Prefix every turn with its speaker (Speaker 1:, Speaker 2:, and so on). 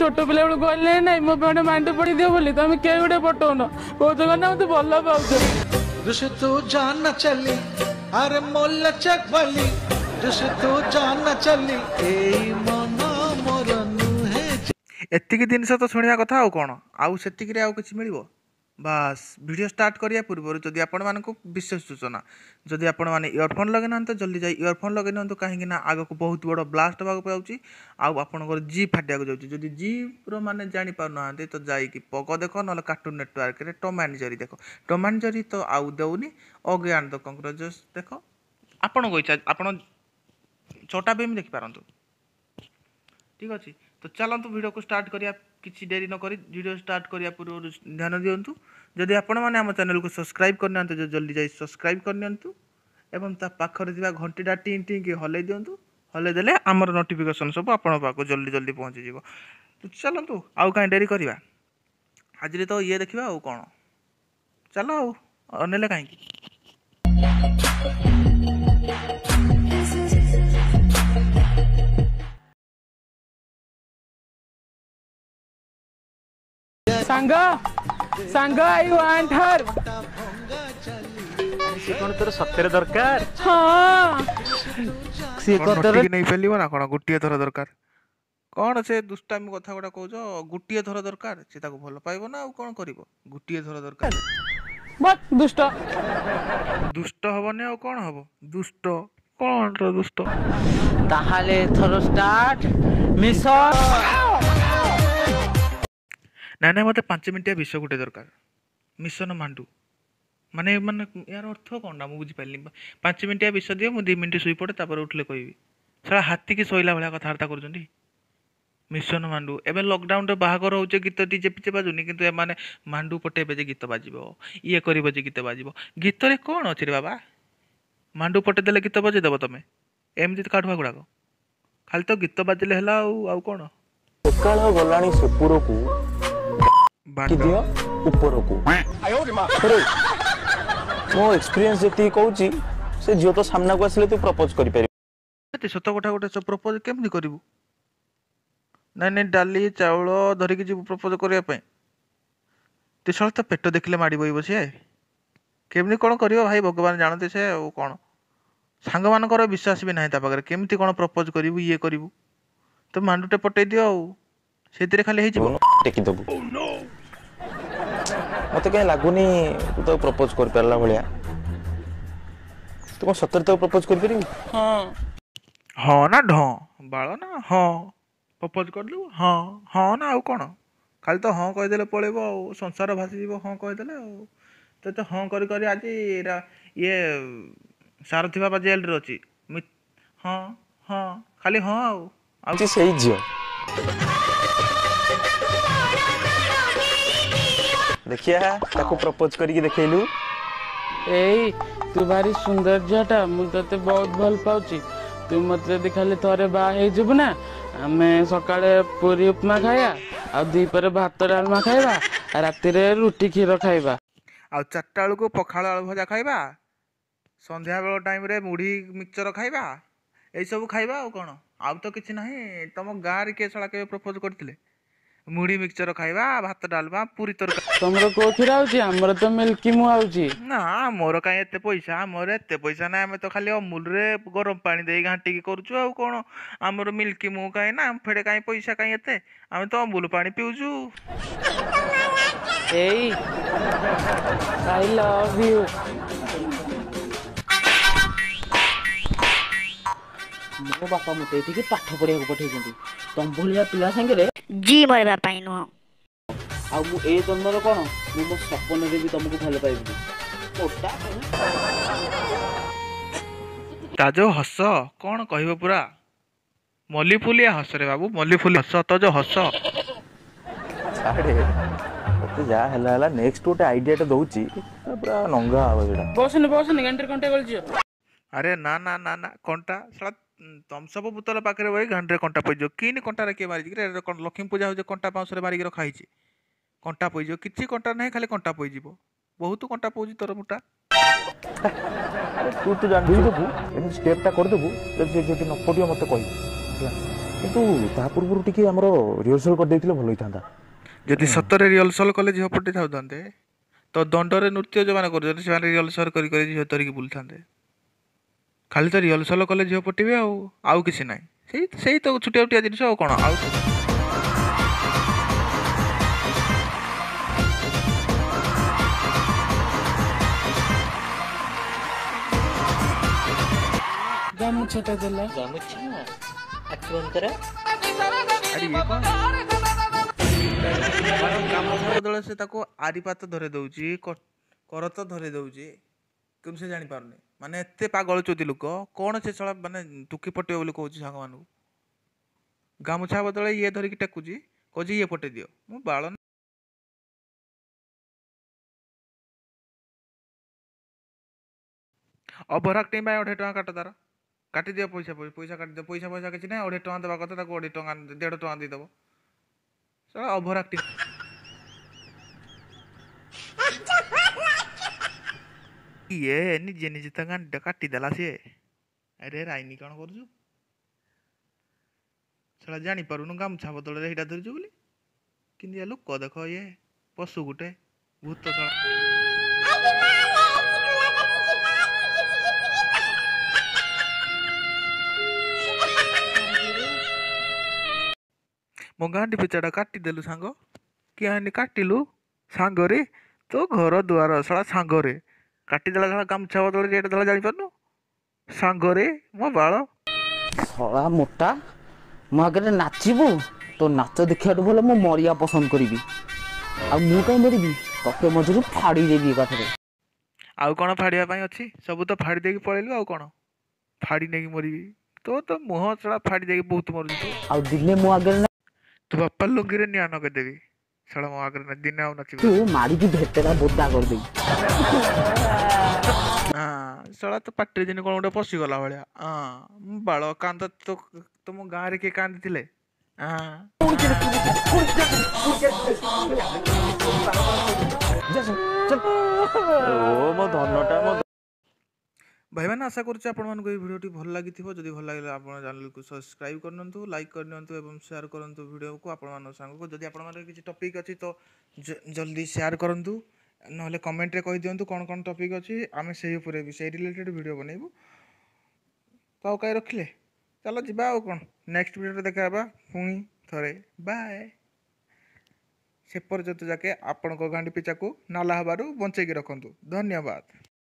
Speaker 1: ଛୋଟ ପିଲାବେଳୁ କହିଲେ ନାଇଁ ମୋ ପାଇଁ ଗୋଟେ ମାଣ୍ଡୁ ପଡ଼ି ଦିଅ ବୋଲି, ତମେ କେହି ଗୋଟେ ପଠଉନ, କହୁଛ କଣ ନା ମତେ ଭଲ ପାଉଛ।
Speaker 2: ତୁ ଜାନା ଚଲି ଆରେ ମୋଲା ଚକବାଲି, ତୁ ଜାନା ଚଲି ଏଇ ମନ ମୋର ନୁହେଁ।
Speaker 3: ଏତିକି ଜିନିଷ ତ ଶୁଣିବା କଥା, ଆଉ କ'ଣ ଆଉ ସେତିକିରେ ଆଉ କିଛି ମିଳିବ? ବାସ୍, ଭିଡ଼ିଓ ଷ୍ଟାର୍ଟ କରିବା ପୂର୍ବରୁ ଯଦି ଆପଣମାନଙ୍କୁ ବିଶେଷ ସୂଚନା, ଯଦି ଆପଣମାନେ ଇୟରଫୋନ୍ ଲଗେଇନାହାନ୍ତି ତ ଜଲ୍ଦି ଯାଇ ଇୟରଫୋନ୍ ଲଗେଇ ନିଅନ୍ତୁ, କାହିଁକି ନା ଆଗକୁ ବହୁତ ବଡ଼ ବ୍ଲାଷ୍ଟ ହେବାକୁ ଯାଉଛି ଆଉ ଆପଣଙ୍କର ଜି ଫାଟିବାକୁ ଯାଉଛି। ଯଦି ଜିର ମାନେ ଜାଣିପାରୁନାହାନ୍ତି ତ ଯାଇକି ପଗ ଦେଖ, ନହେଲେ କାର୍ଟୁନ୍ ନେଟୱାର୍କରେ ଟମ୍ ଆଣ୍ଡ ଜେରି ଦେଖ। ଟମ୍ ଆଣ୍ଡ ଜେରି ତ ଆଉ ଦେଉନି, ଅଗି ଆଣ୍ଡ the କଂକ୍ରୋଚେସ୍ ଦେଖ, ଆପଣଙ୍କ ଇଚ୍ଛା, ଆପଣ ଛୋଟା ଭୀମ ଦେଖିପାରନ୍ତୁ। ଠିକ୍ ଅଛି, ତ ଚାଲନ୍ତୁ ଭିଡ଼ିଓକୁ ଷ୍ଟାର୍ଟ କରିବା। କିଛି ଡେରି ନ କରି ଭିଡ଼ିଓ ଷ୍ଟାର୍ଟ କରିବା ପୂର୍ବରୁ ଧ୍ୟାନ ଦିଅନ୍ତୁ, ଯଦି ଆପଣମାନେ ଆମ ଚ୍ୟାନେଲକୁ ସବସ୍କ୍ରାଇବ୍ କରିନାହାନ୍ତି ଜଲ୍ଦି ଯାଇ ସବସ୍କ୍ରାଇବ୍ କରିନିଅନ୍ତୁ ଏବଂ ତା ପାଖରେ ଥିବା ଘଣ୍ଟିଟା ଟିଁ ଟିଁକି ହଲେଇ ଦିଅନ୍ତୁ। ହଲେଇ ଦେଲେ ଆମର ନୋଟିଫିକେସନ୍ ସବୁ ଆପଣଙ୍କ ପାଖକୁ ଜଲ୍ଦି ଜଲ୍ଦି ପହଞ୍ଚିଯିବ। ତ ଚାଲନ୍ତୁ, ଆଉ କାହିଁ ଡେରି କରିବା, ଆଜିରେ ତ ଇଏ ଦେଖିବା ଆଉ କ'ଣ। ଚାଲ, ଆଉ ଅନେଇଲେ କାହିଁକି?
Speaker 1: ସାଙ୍ଗ ସାଙ୍ଗ, I want ହର୍।
Speaker 4: ସେ କ'ଣ ତୋର ସତରେ ଦରକାର?
Speaker 1: ହଁ।
Speaker 4: ସିଏ କ'ଣ ତୋର
Speaker 3: ନେଇପାରିବ ନା କ'ଣ? ଗୋଟିଏ ଥର ଦରକାର କ'ଣ? ସେ ଦୁଷ୍ଟାମି କଥା ଗୁଡ଼ା କହୁଛ। ଗୋଟିଏ ଥର ଦରକାର, ସେ ତାକୁ ଭଲ ପାଇବ ନା ଆଉ କ'ଣ କରିବ? ଗୋଟିଏ ଥର ଦରକାର।
Speaker 1: ଦୁଷ୍ଟ
Speaker 3: ଦୁଷ୍ଟ ହବନି ଆଉ କ'ଣ ହବ? ଦୁଷ୍ଟ କ'ଣ ଦୁଷ୍ଟ?
Speaker 1: ତାହେଲେ ଏଥର ଷ୍ଟାର୍ଟ ମିଶନ।
Speaker 3: ନାଇଁ ନାଇଁ, ମୋତେ 5 ମିନିଟିଆ ବିଷ ଗୋଟେ ଦରକାର। ମିଶନ ମାଣ୍ଡୁ ମାନେ ମାନେ ଏହାର ଅର୍ଥ କ'ଣଟା ମୁଁ ବୁଝିପାରିଲିନି। 5 ମିନିଟିଆ ବିଷ ଦିଅ, ମୁଁ 2 ମିନିଟ୍ ଶୋଇପଡ଼େ, ତାପରେ ଉଠିଲେ କହିବି। ଶଳା ହାତୀକି ଶୋଇଲା ଭଳିଆ କଥାବାର୍ତ୍ତା କରୁଛନ୍ତି। ମିଶନ ମାଣ୍ଡୁ। ଏବେ ଲକଡାଉନରେ ବାହାଘର ହେଉଛି, ଗୀତ ଡିଜେ ଫିଜେ ବାଜୁନି, କିନ୍ତୁ ଏମାନେ ମାଣ୍ଡୁ ପଟେଇବେ ଯେ ଗୀତ ବାଜିବ, ଇଏ କରିବ ଯେ ଗୀତ ବାଜିବ। ଗୀତରେ କ'ଣ ଅଛି ରେ ବାବା? ମାଣ୍ଡୁ ପଟେଇ ଦେଲେ ଗୀତ ବଜେଇଦେବ ତମେ? ଏମିତି କାଠୁଆ ଗୁଡ଼ାକ ଖାଲି ତ ଗୀତ ବାଜିଲେ ହେଲା, ଆଉ ଆଉ କ'ଣ?
Speaker 5: ସକାଳ ଗଲାଣି ସେପୁରକୁ ଦିଅ ଉପରକୁ। ମୋ ଏକ୍ସପିରିଏନ୍ସ ଯେତିକି କହୁଛି, ସେ ଝିଅ ତ ସାମ୍ନାକୁ ଆସିଲେ ତୁ ପ୍ରପୋଜ କରିପାରିବୁ।
Speaker 3: ସତ କଥା ଗୋଟେ, ପ୍ରପୋଜ କେମିତି କରିବୁ? ନାଇଁ ନାଇଁ, ଡାଲି ଚାଉଳ ଧରିକି ଯିବୁ ପ୍ରପୋଜ କରିବା ପାଇଁ? ତୁ ଶଳା ତ ପେଟ ଦେଖିଲେ ମାଡ଼ି ବଇବ ସିଏ। କେମିତି କ'ଣ କରିବ ଭାଇ, ଭଗବାନ ଜାଣନ୍ତି ସେ। ଆଉ କ'ଣ, ସାଙ୍ଗମାନଙ୍କର ବିଶ୍ୱାସ ବି ନାହିଁ ତା ପାଖରେ। କେମିତି କ'ଣ ପ୍ରପୋଜ କରିବୁ, ଇଏ କରିବୁ? ତ ମାଣ୍ଡୁଟେ ପଟେଇ ଦିଅ, ଆଉ ସେଥିରେ ଖାଲି ହେଇଯିବ।
Speaker 5: ଟେକିଦେବୁ। ମତେ କାହିଁ ଲାଗୁନି ତୁ ତାକୁ ପ୍ରପୋଜ କରିପାରିଲା ଭଳିଆ। ତୁ କ'ଣ ସତରେ ତାକୁ ପ୍ରପୋଜ କରିପାରିବୁ?
Speaker 1: ହଁ।
Speaker 3: ହଁ ନା ଢ ବାଳ ନା? ହଁ, ପ୍ରପୋଜ କରିଦେବୁ। ହଁ ହଁ ନା ଆଉ କ'ଣ? ଖାଲି ତ ହଁ କହିଦେଲେ ପଳେଇବ ଆଉ ସଂସାର ଭାସିଯିବ। ହଁ କହିଦେଲେ ଆଉ ତ ହଁ କରି କରି ଆଜି ଇଏ ସାରଥୀ ବାବା ଜେଲରେ ଅଛି। ହଁ ହଁ, ଖାଲି ହଁ। ଆଉ ଆଉ
Speaker 5: ସେଇ ଝିଅ ଦେଖିଆ, ତାକୁ ପ୍ରପୋଜ କରିକି ଦେଖେଇଲୁ।
Speaker 1: ଏଇ, ତୁ ଭାରି ସୁନ୍ଦର ଝିଅଟା, ମୁଁ ତତେ ବହୁତ ଭଲ ପାଉଛି। ତୁ ମତେ ଯଦି ଖାଲି ଥରେ ବାହା ହେଇଯିବୁ ନା, ଆମେ ସକାଳେ ପୁରୀ ଉପମା ଖାଇବା, ଆଉ ଦ୍ୱିପହରେ ଭାତ ଡାଲମା ଖାଇବା, ରାତିରେ ରୁଟି କ୍ଷୀର ଖାଇବା,
Speaker 3: ଆଉ 4ଟା ବେଳକୁ ପଖାଳ ଆଳୁ ଭଜା ଖାଇବା, ସନ୍ଧ୍ୟାବେଳ ଟାଇମ୍ରେ ମୁଢ଼ି ମିକ୍ସଚର ଖାଇବା, ଏଇସବୁ ଖାଇବା, ଆଉ କ'ଣ? ଆଉ ତ କିଛି ନାହିଁ। ତମ ଗାଁରେ କିଏ ଶଳା କେବେ ପ୍ରପୋଜ କରିଥିଲେ ମୁଢ଼ି ମିକ୍ସଚର ଖାଇବା, ଭାତ ଡାଲମା, ପୁରୀ ତରକାରୀ?
Speaker 1: ତମର କୋଉ କ୍ଷୀର ଆଉଛି? ଆମର ତ ମିଲ୍କି ମୁଁ ଆଉଛି।
Speaker 3: ନା, ମୋର କାହିଁ ଏତେ ପଇସା? ଆମର ଏତେ ପଇସା ନାହିଁ। ଆମେ ତ ଖାଲି ଅମୁଲରେ ଗରମ ପାଣି ଦେଇ ଘାଣ୍ଟିକି କରୁଛୁ, ଆଉ କ'ଣ? ଆମର ମିଲ୍କି ମୁଁ କାହିଁ ନା ଫେରେ କାହିଁ ପଇସା କାହିଁ ଏତେ? ଆମେ ତ ଅମୁଲ ପାଣି ପିଉଛୁ।
Speaker 1: ଏଇ, I love you.
Speaker 6: ମୋ ବାପା ମୋତେ ଏଠିକି ପାଠ ପଢ଼ିବାକୁ ପଠେଇଛନ୍ତି, ତମ ଭଳିଆ ପିଲା ସାଙ୍ଗରେ
Speaker 7: ଜି ମରିବା ପାଇଁ ନୁହଁ।
Speaker 6: ଆଉ ମୁଁ ଏ ଜନ୍ମର କ'ଣ, ମୁଁ ମୋ ସପନରେ ବି ତମକୁ ଭଲ ପାଇବିନି।
Speaker 3: ତା ଯୋଉ ହସ, କ'ଣ କହିବ, ପୁରା ମଲ୍ଲିଫୁଲିଆ ହସରେ ବାବୁ, ମଲ୍ଲିଫୁଲି ହସ ତ ଯୋଉ ହସ।
Speaker 5: ଛାଡ଼େ, ତତେ ଯାହା ହେଲା ହେଲା। ନେକ୍ସଟ ଗୋଟେ ଆଇଡିଆଟା ଦଉଛି, ପୁରା ନଙ୍ଗା ହବ ସେଇଟା।
Speaker 1: ବସନି ବସନି, ଗାଣ୍ଡିରେ କଣ୍ଟା ଗଳିଯିବ।
Speaker 3: ଆରେ ନା ନା ନା ନା, କଣ୍ଟା ଶଳା ଥମ୍ସଅପ୍ ବୋତଲ ପାଖରେ ବଇ ଗାଣ୍ଡିରେ କଣ୍ଟା ପଇଯିବ। କିନି କଣ୍ଟାରେ କିଏ ମାରିଛି କି? କ'ଣ ଲକ୍ଷ୍ମୀ ପୂଜା ହେଉଛି କଣ୍ଟା ବାଉଁଶରେ ମାରିକି ରଖା ହେଇଛି? କଣ୍ଟା ପଇଯିବ। କିଛି କଣ୍ଟା ନାହିଁ, ଖାଲି କଣ୍ଟା ପଇଯିବ। ବହୁତ କଣ୍ଟା ପଉଛି ତୋର ମୁଟା।
Speaker 5: ଆରେ ତୁ ତ ଜାଣିଛୁ, ଦେବୁ ଏମିତି ଷ୍ଟେପ୍ଟା କରିଦେବୁ, ଯଦି ସେ ଝିଅଟି ନ ପଡ଼ିବ ମୋତେ କହିବୁ ହେଲା। କିନ୍ତୁ ତା ପୂର୍ବରୁ ଟିକେ ଆମର ରିହର୍ସାଲ୍ କରିଦେଇଥିଲେ ଭଲ ହେଇଥାନ୍ତା।
Speaker 3: ଯଦି ସତରେ ରିହର୍ସାଲ୍ କଲେ ଝିଅ ପଟେଇଥାନ୍ତେ, ତ ଦଣ୍ଡରେ ନୃତ୍ୟ ଯେଉଁମାନେ କରୁଛନ୍ତି ସେମାନେ ରିହର୍ସାଲ୍ କରି କରି ଝିଅ ଧରିକି ବୁଲିଥାନ୍ତେ। ଖାଲି ତ ରିହର୍ସାଲ୍ କଲେ ଝିଅ ପଟିବେ, ଆଉ ଆଉ କିଛି ନାହିଁ। ସେଇ ସେଇ ତ ଛୋଟିଆ ଛୋଟିଆ ଜିନିଷ, ଆଉ କ'ଣ ଆଉ?
Speaker 1: ଗାମୁଛାଟା ଦେଲା।
Speaker 6: ଗାମୁଛା, ଆଖି ବନ୍ଦ କର।
Speaker 3: ଆରେ ଇଏ କ'ଣ? ଗାମୁଛା ବଦଳରେ ସେ ତାକୁ ଆରିପାତ ଧରେଇ ଦଉଛି, କରତ ଧରେଇ ଦଉଛି, କିନ୍ତୁ ସେ ଜାଣିପାରୁନି। ମାନେ ଏତେ ପାଗଳ ଚୋଦି ଲୋକ କ'ଣ ସେ ଶଳା, ମାନେ ଟୁକି ପଟେଇବ ବୋଲି କହୁଛି ସାଙ୍ଗମାନଙ୍କୁ। ଗାମୁଛା ବଦଳରେ ଇଏ ଧରିକି ଟେକୁଛି, କହୁଛି ଇଏ ପଟେଇ ଦିଅ। ମୁଁ ବାଳ ଓଭର ଆକ୍ଟିଂ ପାଇଁ 2.5 ଟଙ୍କା କାଟ, ତାର କାଟିଦିଅ ପଇସା। ପଇସା କାଟିଦିଅ। ପଇସା ପଇସା କିଛି ନାହିଁ। 2.5 ଟଙ୍କା ଦେବା କଥା, ତାକୁ 2.5 ଟଙ୍କା, 1.5 ଟଙ୍କା ଦେଇଦେବ। ଶଳା ଓଭର ଆକ୍ଟିଂ। ଇଏ ନିଜେ ନିଜେ ତା ଗାଣ୍ଡିଟା କାଟିଦେଲା ସିଏ। ଆରେ ରାଇନି, କ'ଣ କରୁଛୁ ଶଳା? ଜାଣିପାରୁନୁ ଗାମୁଛା ବଦଳରେ ଏଇଟା ଧରିଛୁ ବୋଲି? କେମିତିଆ ଲୋକ ଦେଖ, ଇଏ ପଶୁ ଗୋଟେ, ଭୂତ ଶଳା। ମୋ ଗାଣ୍ଡି ପିଚାଟା କାଟିଦେଲୁ ସାଙ୍ଗ, କିଆଣି କାଟିଲୁ ସାଙ୍ଗରେ? ତୋ ଘର ଦୁଆର ଶଳା ସାଙ୍ଗରେ କାଟିଦେଲା ଶଳା। ଗାମୁଛା ବଦଳରେ ଏଇଟା ଦେଲା, ଜାଣିପାରୁନୁ ସାଙ୍ଗରେ? ମୋ ବାଳ।
Speaker 6: ଶଳା ମୋଟା, ମୋ ଆଗରେ ନାଚିବୁ? ତୋ ନାଚ ଦେଖିବାଠୁ ଭଲ ମୁଁ ମରିବା ପସନ୍ଦ କରିବି। ଆଉ ମୁଁ କାହିଁ ମରିବି, ତତେ ମଝିରୁ ଫାଡ଼ି ଦେବି ଏକାଥରେ।
Speaker 3: ଆଉ କ'ଣ ଫାଡ଼ିବା ପାଇଁ ଅଛି? ସବୁ ତ ଫାଡ଼ି ଦେଇକି ପଳେଇଲୁ, ଆଉ କ'ଣ ଫାଡ଼ି ନେଇକି ମରିବି? ତୋ ତ ମୁହଁ ଶଳା ଫାଡ଼ି ଦେଇକି ବହୁତ ମରୁଛୁ ତୁ।
Speaker 6: ଆଉ ଦିନେ ମୋ ଆଗରେ
Speaker 3: ତୋ ବାପା ଲୁଙ୍ଗିରେ ନିଆଁ ଲଗେଇଦେବି ଶଳା। ମୋ ଆଗରେ ନା ଦିନେ ଆଉ ନାଚିବୁ।
Speaker 6: ତୁ ମାରିକି ଭେଟେରା ବୋଦା କରିଦେବି।
Speaker 3: ହଁ ଶଳା, ତୋ ପାଟିରେ ଯେମିତି କ'ଣ ଗୋଟେ ପଶିଗଲା ଭଳିଆ। ହଁ ବାଳ କାନ୍ଦ ତୋ, ତୁମ ଗାଁରେ କିଏ କାନ୍ଦିଥିଲେ? ହଁ
Speaker 5: ଓ ମୋ ଧନଟା, ମୋ
Speaker 3: ଭାଇମାନେ, ଆଶା କରୁଛି ଆପଣମାନଙ୍କୁ ଏହି ଭିଡ଼ିଓଟି ଭଲ ଲାଗିଥିବ। ଯଦି ଭଲ ଲାଗିଲା, ଆପଣ ଚ୍ୟାନେଲକୁ ସବସ୍କ୍ରାଇବ୍ କରିନିଅନ୍ତୁ, ଲାଇକ୍ କରିନିଅନ୍ତୁ ଏବଂ ସେୟାର କରନ୍ତୁ ଭିଡ଼ିଓକୁ ଆପଣମାନଙ୍କ ସାଙ୍ଗକୁ। ଯଦି ଆପଣମାନଙ୍କର କିଛି ଟପିକ୍ ଅଛି ତ ଜଲ୍ଦି ସେୟାର କରନ୍ତୁ, ନହେଲେ କମେଣ୍ଟରେ କହିଦିଅନ୍ତୁ କ'ଣ କ'ଣ ଟପିକ୍ ଅଛି। ଆମେ ସେଇ ଉପରେ ବି ସେଇ ରିଲେଟେଡ଼ ଭିଡ଼ିଓ ବନେଇବୁ। ତ ଆଉ କାହିଁ ରଖିଲେ, ଚାଲ ଯିବା। ଆଉ କ'ଣ, ନେକ୍ସଟ ଭିଡ଼ିଓରେ ଦେଖା ହେବା ପୁଣି ଥରେ। ବାଏ। ସେ ପର୍ଯ୍ୟନ୍ତ ଯାକେ ଆପଣଙ୍କ ଗାଣ୍ଡି ପିଚାକୁ ନାଲା ହେବାରୁ ବଞ୍ଚେଇକି ରଖନ୍ତୁ। ଧନ୍ୟବାଦ।